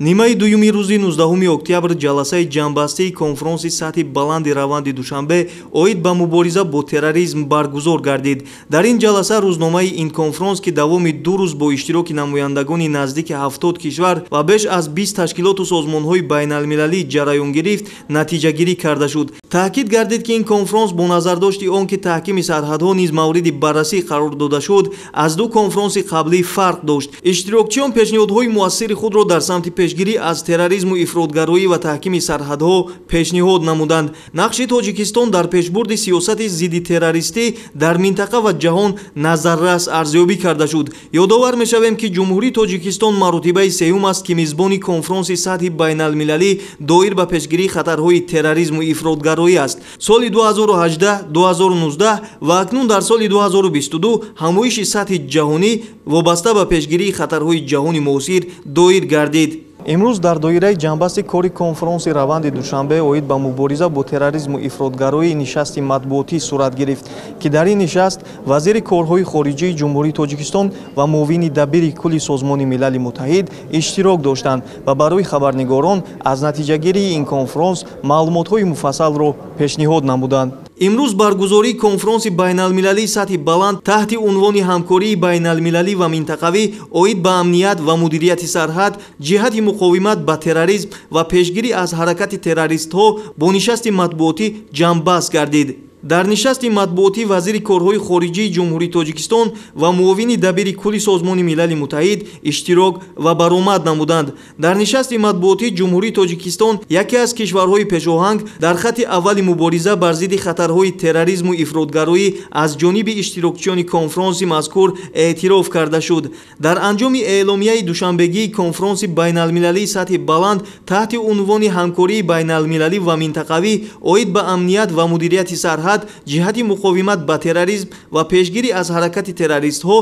Нимаи дуюми рӯзи 19 октябр ҷаласаи ҷамъбастии конфронси сатҳи баланди раванди Душанбе оид ба мубориза бо терроризм баргузор гардид. Дар ин ҷаласа рӯзномаи ин конфронс, ки давоми 2 рӯз бо иштироки намояндагони наздики 70 кишвар ва беш аз 20 ташкилоту созмонҳои байналмилалӣ ҷараён гирифт, натиҷагирӣ карда шуд. Таъкид гардид, ки ин конфронс бо назардошти он ки таҳкими сарҳадҳо низ мавриди баррасӣ қарор дода шуд, аз ду конфронси қаблӣ фарқ дошт. Иштирокчиён пешниҳодҳои муассири худро дар самти пешгирӣ аз терроризму ифротгароӣ ва таҳкими сарҳадҳо пешниҳод намуданд. Нақши Тоҷикистон дар пешбурди сиёсати зиддитеррористӣ дар минтақа ва ҷаҳон назаррас арзёбӣ карда шуд. Ёдовар мешавем, ки Ҷумҳурии Тоҷикистон маротибаи сеюм аст, ки мизбони конфронси сатҳи байналмилалӣ доир ба пешгирии хатарҳои терроризму ифротгароӣ аст. Соли 2018, 2019 ва акнун дар соли 2022 ҳамоиши сатҳи ҷаҳонӣ вобаста ба пешгирии хатарҳои ҷаҳони муосир доир гардид. Имрӯз дар доираи ҷамъбасти кори конфронси раванди Душанбе оид ба мубориза бо терроризму ифротгароӣ нишасти матбуотӣ сурат гирифт, ки дар ин нишаст вазири корҳои хориҷии Ҷумҳурии Тоҷикистон ва муовини дабири кулли Созмони Милали Муттаҳид иштирок доштанд ва барои хабарнигорон аз натиҷагирии ин конфронс маълумотҳои муфассалро пешниҳод намуданд. Имрӯз баргузории конфронси байналмилалии сатҳи баланд таҳти унвони ҳамкории байналмилалӣ ва минтақавӣ оид ба амният ва мудирияти сарҳад ҷиҳати муқовимат ба терроризм ва пешгирӣ аз ҳаракати террористҳо бо нишасти матбуотӣ ҷамъбаст гардид. Дар нишасти матбуотӣ вазири корҳои хориҷии Ҷумҳурии Тоҷикистон ва муовини дабири кулли Созмони Милали Муттаҳид иштирок ва баромад намуданд. Дар нишасти матбуотӣ Ҷумҳурии Тоҷикистон яке аз кишварҳои пешоҳанг дар хатти аввали мубориза бар зидди хатарҳои терроризму ифротгароӣ аз ҷониби иштирокчиёни конфронси мазкур эътироф карда шуд. Дар анҷоми эъломияи душанбегии конфронси байналмилалии сатҳи баланд таҳти унвони ҳамкории байналмилалӣ ва минтақавӣ оид ба амният ва мудирияти сарҳад ҷиҳати муқовимат ба терроризм ва пешгирӣ аз ҳаракати террористҳо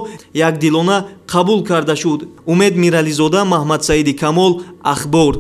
якдилона қабул карда шуд. Умед Мирализода, Маҳмадсаиди Камол, Ахбор.